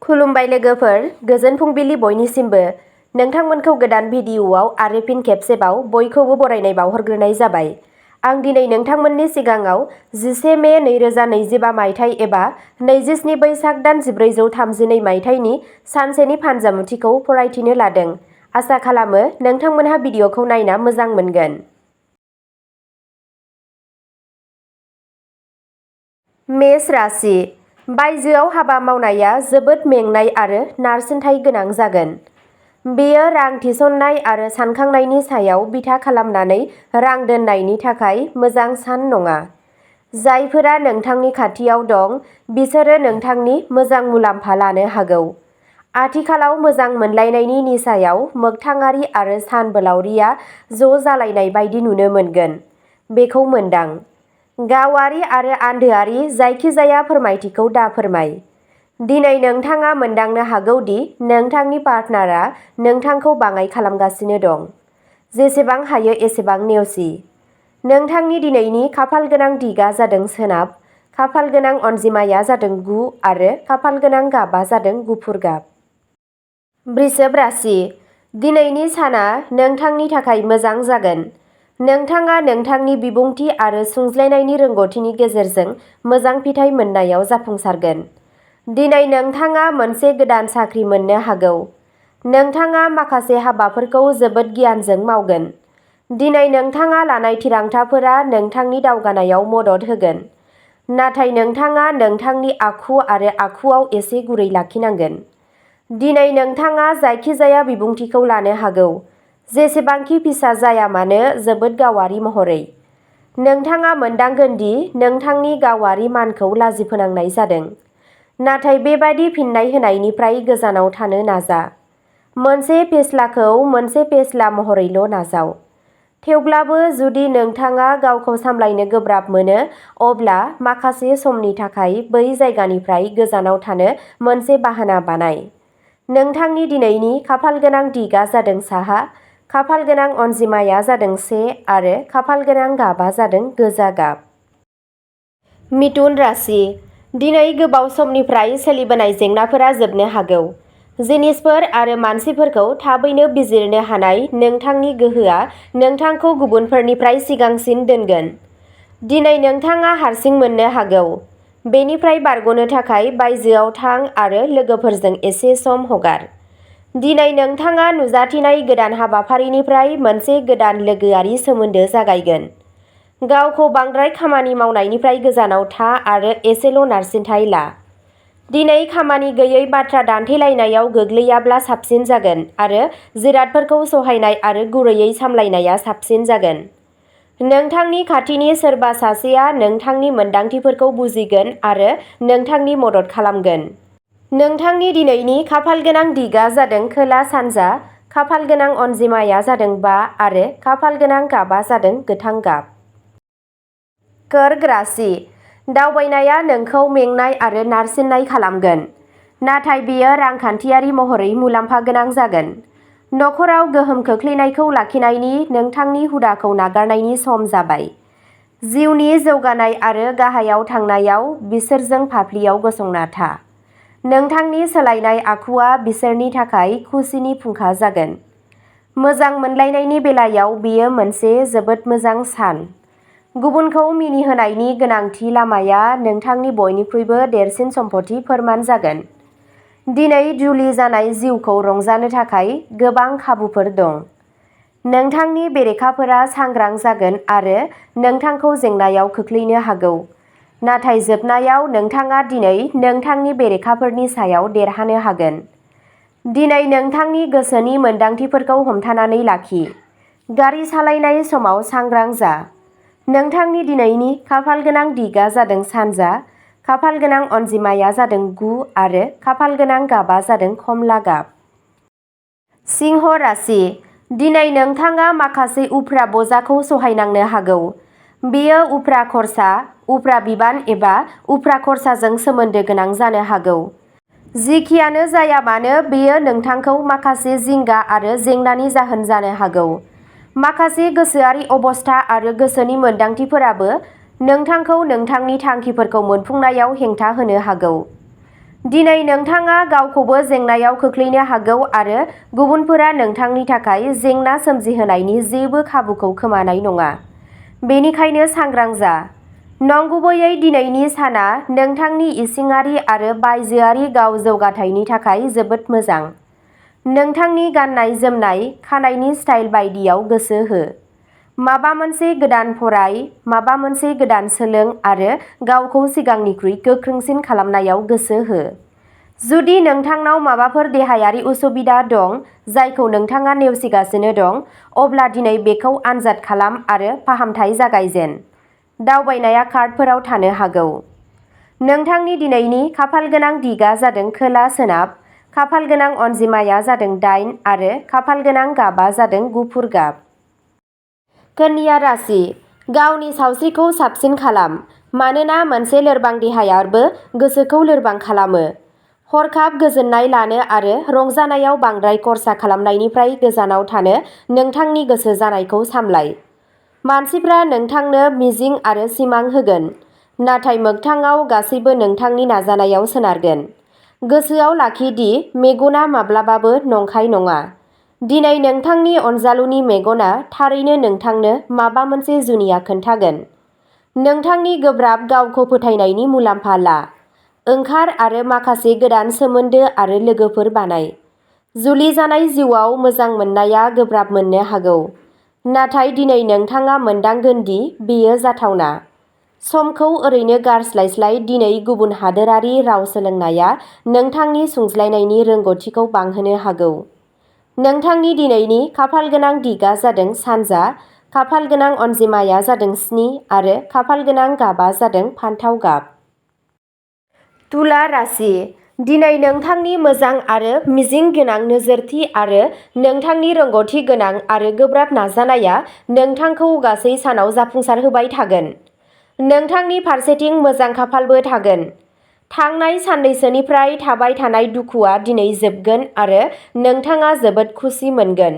खुलुमबाय लोगोफोर, गोजोन फुंबिलि बयनिसिमबो। नोंथांमोनखौ गोदान भिडिअ'आव आरो फिन खेबसेबाव बयखौबो बरायनाय बावहरग्रोनाय जाबाय। आं दिनै नोंथांमोननि सिगाङाव 11 मे 2025 मायथाइ एबा 27 बैसाग दान 1432 मायथाइनि सानसेनि फानजामुथिखौ फरायथिनो लादों। आसा खालामो नोंथांमोनहा भिडिअ'खौ नायना मोजां मोनगोन। मेष राशि। बायजोआव हाबा मावनाया जोबोद मेंनाय आरो नारसिनथाय गोनां जागोन। बेयो रां थिसननाय आरो सानखांनायनि सायाव बिथा खालामनानै रां दोननायनि थाखाय मोजां सान नङा। जायफोरा नोंथांनि खाथियाव दं बिसोरो नोंथांनि मोजां मुलाम्फा लानो हागौ। आथिखालाव मोजां मोनलायनायनि निसायाव मोगथाङारि आरो सानबोलावरिया ज' जालायनाय बायदि नुनो मोनगोन। बेखौ मोनदां। गावारि आरो आन्दोआरि जायखिजाया फोरमायथिखौ दा फोरमाय। दिनै नोंथाङा मोनदांनो हागौ दि नोंथांनि पार्टनारआ नोंथांखौ बाङाइ खालामगासिनो दं। जेसेबां हायो एसेबां नेवसि। नोंथांनि दिनैनि खाफालगोनां दिगआ जादों सोनाब, खाफालगोनां अनजिमाया जादों 9 आरो खाफालगोनां गाबआ जादों गुफुर गाब। वृषभ राशि। दिनैनि साना नोंथांनि थाखाय मोजां जागोन। नोंथाङा नोंथांनि बिबुंथि आरो सुंज्लायनायनि रोंग'थिनि गेजेरजों मोजां फिथाय मोननायाव जाफुंसारगोन। दिनै नोंथाङा मोनसे गोदान साख्रि मोननो हागौ। नोंथाङा माखासे हाबाफोरखौ जोबोद गियानजों मावगोन। दिनै नोंथाङा लानाय थिरांथाफोरा नोंथांनि दावगानायाव मदद होगोन। नाथाय नोंथाङा नोंथांनि आखु आरो आखुआव एसे गुरै लाखिनांगोन। दिनै नोंथाङा जायखिजाया बिबुंथिखौ लानो हागौ, जेसेबांखि फिसा जाया मानो जोबोद गावारि महरै। नोंथाङा मोनदांगोन दि नोंथांनि गावारि मानखौ लाजिफोनांनाय जादों। नाथाय बेबादि फिननाय होनायनिफ्राय गोजानाव थानो नाजा। मोनसे फेस्लाखौ मोनसे फेस्ला महरैल' नाजाव। थेवब्लाबो जुदि नोंथाङा गावखौ सामलायनो गोब्राब मोनो अब्ला माखासे समनि थाखाय बै जायगानिफ्राय गोजानाव थानो मोनसे बाहाना बानाय। नोंथांनि दिनैनि खाफालगोनां दिगआ जादों साहा, खाफालगोनां अनजिमाया जादों 1 आरो खाफालगोनां गाबआ जादों गोजा गाब। मिथुन राशि। दिनै गोबाव समनिफ्राय सोलिबोनाय जेंनाफोरा जोबनो हागौ। जिनिसफोर आरो मानसिफोरखौ थाबैनो बिजिरनो हानाय नोंथांनि गोहोआ नोंथांखौ गुबुनफोरनिफ्राय सिगांसिन दोनगोन। दिनै नोंथाङा हारसिं मोननो हागौ। बेनिफ्राय बारग'नो थाखाय बायजोआव थां आरो लोगोफोरजों एसे सम हगार। दिनै नोंथाङा नुजाथिनाय गोदान हाबाफारिनिफ्राय मोनसे गोदान लोगोआरि सोमोन्दो जागायगोन। गावखौ बांद्राय खामानि मावनायनिफ्राय गोजानाव था आरो एसेल' नारसिनथाय ला। दिनै खामानि गैयै बाथ्रा दान्थेलायनायाव गोग्लैयाब्ला साबसिन जागोन आरो जिरादफोरखौ सहायनाय आरो गुरैयै सामलायनाया साबसिन जागोन। नोंथांनि खाथिनि सोरबा सासेया नोंथांनि मोनदांथिफोरखौ बुजिगोन आरो नोंथांनि मदद खालामगोन। नोंथांनि दिनैनि खाफालगोनां दिगआ जादों खोला-सानजा, खाफालगोनां अनजिमाया जादों 5 आरो खाफालगोनां गाबआ जादों गोथां गाब। कर्क राशि। दावबायनाया नोंखौ मेंनाय आरो नारसिननाय खालामगोन। नाथाय बेयो रांखान्थियारि महरै मुलाम्फा गोनां जागोन। नखराव गोहोम खोख्लैनायखौ लाखिनायनि नोंथांनि हुदाखौ नागारनायनि सम जाबाय। जिउनि जौगानाय आरो गाहायाव थांनायाव बिसोरजों फाफ्लियाव गसंना था। नोंथांनि सोलायनाय आखुआ बिसोरनि थाखाय खुसिनि फुंखा जागोन। मोजां मोनलायनायनि बेलायाव बेयो मोनसे जोबोद मोजां सान। गुबुनखौ मिनिहोनायनि गोनांथि लामाया नोंथांनि बयनिख्रुइबो देरसिन सम्पथि फोरमान जागोन। दिनै जुलि जानाय जिउखौ रंजानो थाखाय गोबां खाबुफोर दं। नोंथांनि बेरेखाफोरा सांग्रां जागोन आरो नोंथांखौ जेंनायाव खोख्लैनो हागौ। नाथाय जोबनायाव नोंथाङा दिनै नोंथांनि बेरेखाफोरनि सायाव देरहानो हागोन। दिनै नोंथांनि गोसोनि मोनदांथिफोरखौ हमथानानै लाखि। गारि सालायनाय समाव सांग्रां जा। नोंथांनि दिनैनि खाफालगोनां दिगआ जादों सानजा, खाफालगोनां अनजिमाया जादों 9 आरो खाफालगोनां गाबआ जादों खमला गाब। सिंह राशि। दिनै नोंथाङा माखासे उफ्रा बजाखौ सहायनांनो हागौ। बेयो उफ्रा खर्सा, उफ्रा बिबान एबा उफ्रा खर्साजों सोमोन्दो गोनां जानो हागौ। जिखियानो जाया मानो बेयो नोंथांखौ माखासे जिंगा आरो जेंनानि जाहोन जानो हागौ। माखासे गोसोआरि अबस्था आरो गोसोनि मोनदांथिफोराबो नोंथांखौ नोंथांनि थांखिफोरखौ मोनफुंनायाव हेंथा होनो हागौ। दिनै नोंथाङा गावखौबो जेंनायाव खोख्लैनो हागौ आरो गुबुनफोरा नोंथांनि थाखाय जेंना सोमजिहोनायनि जेबो खाबुखौ खोमानाय नङा। बेनिखायनो सांग्रां जा। नंगुबैयै दिनैनि साना नोंथांनि इसिङारि आरो बायजोआरि गाव जौगाथायनि थाखाय जोबोद मोजां। नोंथांनि गाननाय जोमनाय, खानाइनि स्टाइल बायदियाव गोसो हो। माबा मोनसे गोदान फराय, माबा मोनसे गोदान सोलों आरो गावखौ सिगांनिख्रुइ गोख्रोंसिन खालामनायाव गोसो हो। जुदि नोंथांनाव माबाफोर देहायारि उसुबिदा दं जायखौ नोंथाङा नेवसिगासिनो दं, अब्ला दिनै बेखौ आनजाद खालाम आरो फाहामथाय जागायजेन। दावबायनाया कार्डफोराव थानो हागौ। नोंथांनि दिनैनि खाफालगोनां दिगआ जादों खोला-सोनाब, खाफालगोनां अनजिमाया जादों 8 आरो खाफालगोनां गाबआ जादों गुफुर गाब। कन्या राशि, गावनि सावस्रिखौ साबसिन खालाम मानोना मोनसे लोरबां देहायाबो गोसोखौ लोरबां खालामो। हरखाब गोजोननाय लानो आरो रंजानायाव बांद्राय खर्सा खालामनायनिफ्राय गोजानाव थानो नोंथांनि गोसो जानायखौ सामलाय। मानसिफ्रा नोंथांनो मिजिं आरो सिमां होगोन, नाथाय मोगथाङाव गासैबो नोंथांनि नाजानायाव सोनारगोन। गोसोआव लाखि दि मेगना माब्लाबाबो नंखाय नङा। दिनै नोंथांनि अनजालुनि मेगना थारैनो नोंथांनो माबा मोनसे जुनिया खोन्थागोन। नोंथांनि गोब्राब गावखौ फोथायनायनि मुलाम्फा ला। ओंखार आरो माखासे गोदान सोमोन्दो आरो लोगोफोर बानाय। जुलि जानाय जिउआव मोजां मोननाया गोब्राब मोननो हागौ, नाथाय दिनै नोंथाङा मोनदांगोन दि बेयो जाथावना। समखौ ओरैनो गारस्लायस्लाय दिनै गुबुन हादोरारि राव सोलोंनाया नोंथांनि सुंज्लायनायनि रोंग'थिखौ बांहोनो हागौ। नोंथांनि दिनैनि खाफालगोनां दिगआ जादों सानजा, खाफालगोनां अनजिमाया जादों 7 आरो खाफालगोनां गाबआ जादों फान्थाव गाब। तुला राशि, दिनै नोंथांनि मोजां आरो मिजिं गोनां नोजोरथि आरो नोंथांनि रोंग'थि गोनां आरो गोब्राब नाजानाया नोंथांखौ गासै सानाव जाफुंसारहोबाय थागोन। नोंथांनि फारसेथिं मोजां खाफालबो थागोन। थांनाय साननैसोनिफ्राय थाबाय थानाय दुखुआ दिनै जोबगोन आरो नोंथाङा जोबोद खुसि मोनगोन।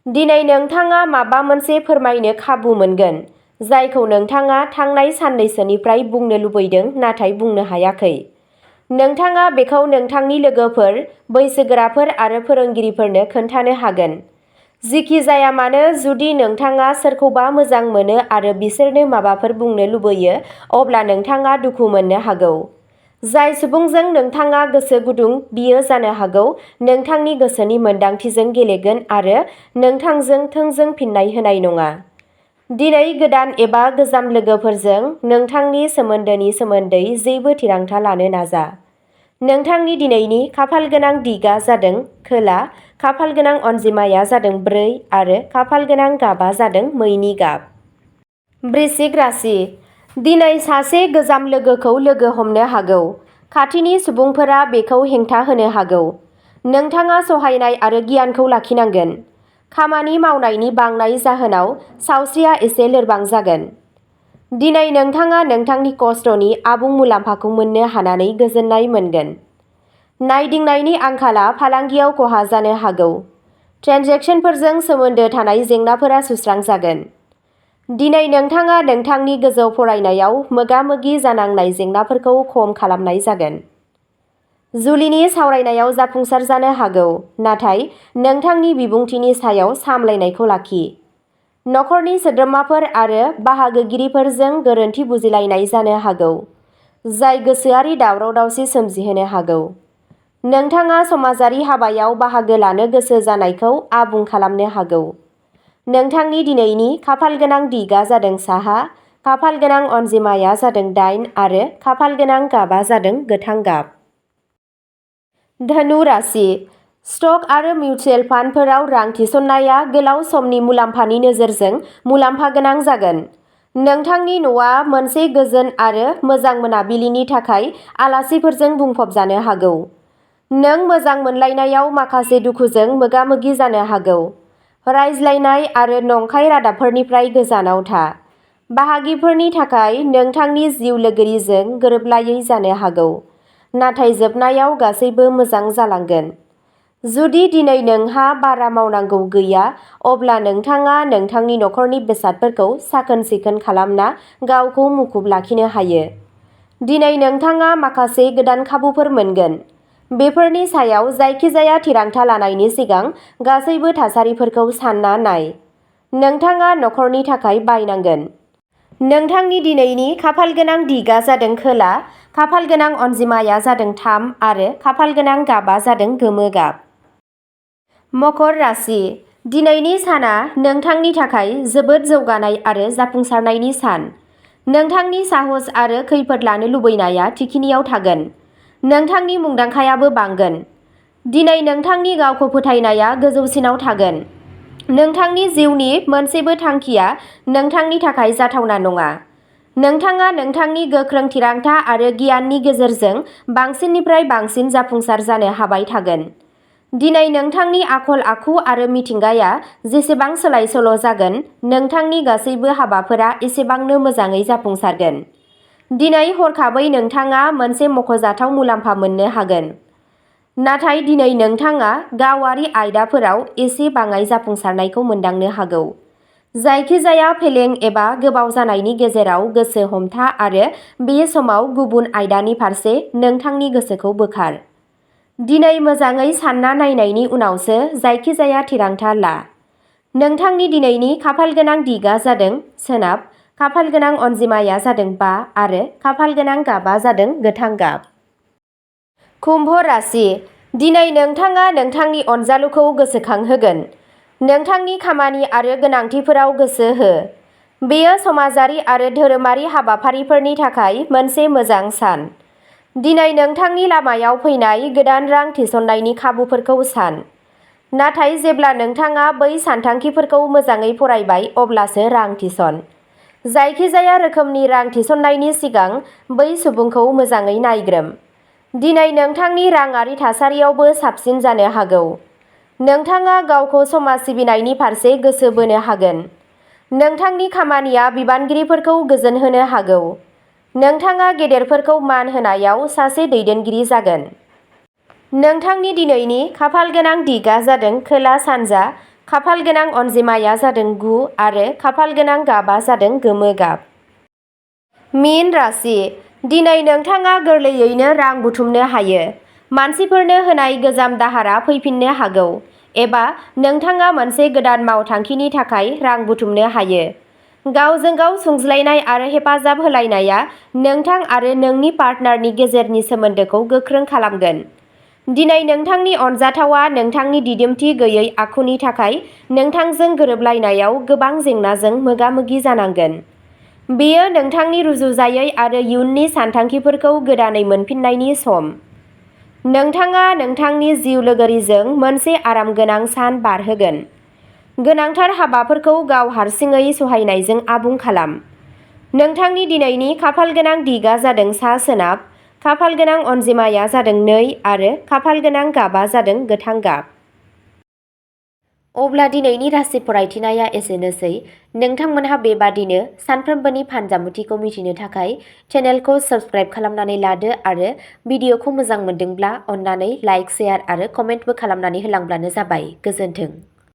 दिनै नोंथाङा माबा मोनसे फोरमायनो खाबु मोनगोन जायखौ नोंथाङा थांनाय साननैसोनिफ्राय बुंनो लुबैदों नाथाय बुंनो हायाखै। नोंथाङा बेखौ नोंथांनि लोगोफोर, बैसोगोराफोर आरो फोरोंगिरिफोरनो खोन्थानो हागोन। जिखि जाया मानो, जुदि नोंथाङा सोरखौबा मोजां मोनो आरो बिसोरनो माबाफोर बुंनो लुबैयो, अब्ला नोंथाङा दुखु मोननो हागौ। जाय सुबुंजों नोंथाङा गोसो गुदुं बियो जानो हागौ नोंथांनि गोसोनि मोनदांथिजों गेलेगोन आरो नोंथांजों थोंजों फिननाय होनाय नङा। दिनै गोदान एबा गोजाम लोगोफोरजों नोंथांनि सोमोन्दोनि सोमोन्दै जेबो थिरांथा लानो नाजा। नोंथांनि दिनैनि खाफालगोनां दिगआ जादों खोला, खाफालगोनां अनजिमाया जादों 4 आरो खाफालगोनां गाबआ जादों मैनि गाब। वृश्चिक राशि, दिनै सासे गोजाम लोगोखौ लोगो हमनो हागौ। खाथिनि सुबुंफोरा बेखौ हेंथा होनो हागौ। नोंथाङा सहायनाय आरो गियानखौ लाखिनांगोन। खामानि मावनायनि बांनाय जाहोनाव सावस्रिया एसे लोरबां जागोन। दिनै नोंथाङा नोंथांनि खस्थ'नि आबुं मुलाम्फाखौ मोननो हानानै गोजोननाय मोनगोन। नायदिंनायनि आंखालआ फालांगियाव खहा जानो हागौ। ट्रेन्जेकसनफोरजों सोमोन्दो थानाय जेंनाफोरा सुस्रांजागोन। दिनै नोंथाङा नोंथांनि गोजौ फरायनायाव मोगा-मोगि जानांनाय जेंनाफोरखौ खम खालामनाय जागोन। जुलिनि सावरायनायाव जाफुंसार जानो हागौ, नाथाय नोंथांनि बिबुंथिनि सायाव सामलायनायखौ लाखि। नखरनि सोद्रोमाफोर आरो बाहागोगिरिफोरजों गोरोन्थि बुजिलायनाय जानो हागौ, जाय गोसोआरि दावराव-दावसि सोमजिहोनो हागौ। नोंथाङा समाजारि हाबायाव बाहागो लानो गोसो जानायखौ आबुं खालामनो हागौ। नोंथांनि दिनैनि खाफालगोनां दिगआ जादों साहा, खाफालगोनां अनजिमाया जादों 8 आरो खाफालगोनां गाबआ जादों गोथां गाब। धनु राशि, स्टक आरो मिउचुयेल फान्डफोराव रां थिसननाया गोलाव समनि मुलाम्फानि नोजोरजों मुलाम्फा गोनां जागोन। नोंथांनि न'आ मोनसे गोजोन आरो मोजां मोनाबिलिनि थाखाय आलासिफोरजों बुंफबजानो हागौ। नों मोजां मोनलायनायाव माखासे दुखुजों मोगा-मोगि जानो हागौ। रायज्लायनाय आरो नंखाय रादाबफोरनिफ्राय गोजानाव था। बाहागिफोरनि थाखाय नोंथांनि जिउ लोगोरिजों गोरोबलायै जानो हागौ, नाथाय जोबनायाव गासैबो मोजां जालांगोन। जुदि दिनै नोंहा बारा मावनांगौ गैया, अब्ला नोंथाङा नोंथांनि नखरनि बेसादफोरखौ साखोन-सिखोन खालामना गावखौ मुखुब लाखिनो हायो। दिनै नोंथाङा माखासे गोदान खाबुफोर मोनगोन। बेफोरनि सायाव जायखिजाया थिरांथा लानायनि सिगां गासैबो थासारिफोरखौ सानना नाय। नोंथाङा नखरनि थाखाय बायनांगोन। नोंथांनि दिनैनि खाफालगोनां दिगा जादों खोला, खाफालगोनां अनजिमाया जादों 3 आरो खाफालगोनां गाबा जादों गोमो गाब। मकर राशि, दिनैनि साना नोंथांनि थाखाय जोबोद जौगानाय आरो जाफुंसारनायनि सान। नोंथांनि साहस आरो खैफोद लानो लुबैनाया थिखिनियाव थागोन। नोंथांनि मुंदांखायाबो बांगोन। दिनै नोंथांनि गावखौ फोथायनाया गोजौसिनाव थागोन। नोंथांनि जिउनि मोनसेबो थांखिया नोंथांनि थाखाय जाथावना नङा। नोंथाङा नोंथांनि गोख्रों थिरांथा आरो गियाननि गेजेरजों बांसिननिफ्राय बांसिन जाफुंसार जानो हाबाय थागोन। दिनै नोंथांनि आखल आखु आरो मिथिंगाया जेसेबां सोलाय-सोल' जागोन, नोंथांनि गासैबो हाबाफोरा एसेबांनो मोजाङै जाफुंसारगोन। दिनै हरखाबै नोंथाङा मोनसे मख'जाथाव मुलाम्फा मोननो हागोन। नाथाय दिनै नोंथाङा गावारि आयदाफोराव एसे बाङाइ जाफुंसारनायखौ मोनदांनो हागौ। जायखिजाया फेलें एबा गोबाव जानायनि गेजेराव गोसो हमथा आरो बे समाव गुबुन आयदानि फारसे नोंथांनि गोसोखौ बोखार। दिनै मोजाङै सानना नायनायनि उनावसो जायखिजाया थिरांथा ला। नोंथांनि दिनैनि खाफालगोनां दिगा जादों सोनाब, खाफालगोनां अनजिमाया जादों 5 आरो खाफालगोनां गाबा जादों गोथां गाब। कुम्भ राशि, दिनै नोंथाङा नोंथांनि अनजालुखौ गोसोखांहोगोन। नोंथांनि खामानि आरो गोनांथिफोराव गोसो हो। बेयो समाजारि आरो धोरोमारि हाबाफारिफोरनि थाखाय मोनसे मोजां सान। दिनै नोंथांनि लामायाव फैनाय गोदान रां थिसननायनि खाबुफोरखौ सान। नाथाय जेब्ला नोंथाङा बै सानथांखिफोरखौ मोजाङै फरायबाय अब्लासो रां थिसन। जायखिजाया रोखोमनि रां थिसननायनि सिगां बै सुबुंखौ मोजाङै नायग्रोम। दिनै नोंथांनि राङारि थासारियावबो साबसिन जानो हागौ। नोंथाङा गावखौ समाज सिबिनायनि फारसे गोसो बोनो हागोन। नोंथांनि खामानिया बिबानगिरिफोरखौ गोजोनहोनो हागौ। नोंथाङा गेदेरफोरखौ मान होनायाव सासे दैदेनगिरि जागोन। नोंथांनि दिनैनि खाफालगोनां दिगा जादों खोला-सानजा, खाफालगोनां अनजिमाया जादों 9 आरो खाफालगोनां गाबा जादों गोमो गाब। मीन राशि, दिनै नोंथाङा गोरलैयैनो रां बुथुमनो हायो। मानसिफोरनो होनाय गोजाम दाहारा फैफिननो हागौ, एबा नोंथाङा मोनसे गोदान मावथांखिनि थाखाय रां बुथुमनो हायो। गावजों गाव सुंज्लायनाय आरो हेफाजाब होलायनाया नोंथां आरो नोंनि पार्टनारनि गेजेरनि सोमोन्दोखौ गोख्रों खालामगोन। दिनै नोंथांनि अनजाथावआ नोंथांनि दिदोमथि गैयै आखुनि थाखाय नोंथांजों गोरोबलायनायाव गोबां जेंनाजों मोगा-मोगि जानांगोन। बेयो नोंथांनि रुजुजायै आरो इयुननि सानथांखिफोरखौ गोदानै मोनफिननायनि सम। नोंथाङा नोंथांनि जिउ लोगोरिजों मोनसे आरामगोनां सान बारहोगोन। गोनांथार हाबाफोरखौ गाव हारसिङै सहायनायजों आबुं खालाम। नोंथांनि दिनैनि खाफालगोनां दिगा जादों सा-सोनाब, खाफालगोनां अनजिमाया जादों 2 आरो खाफालगोनां गाबा जादों गोथां गाब। अब्ला दिनैनि राशि फरायथिनाया एसेनोसै। नोंथांमोनहा बेबादिनो सानफ्रोमबोनि फानजामुथिखौ मिथिनो थाखाय चेनेलखौ साबस्क्राइब खालामनानै लादो आरो भिडिअखौ मोजां मोनदोंब्ला अन्नानै लाइक, शेयार आरो कमेन्टबो खालामनानै होलांब्लानो जाबाय। गोजोन्थों।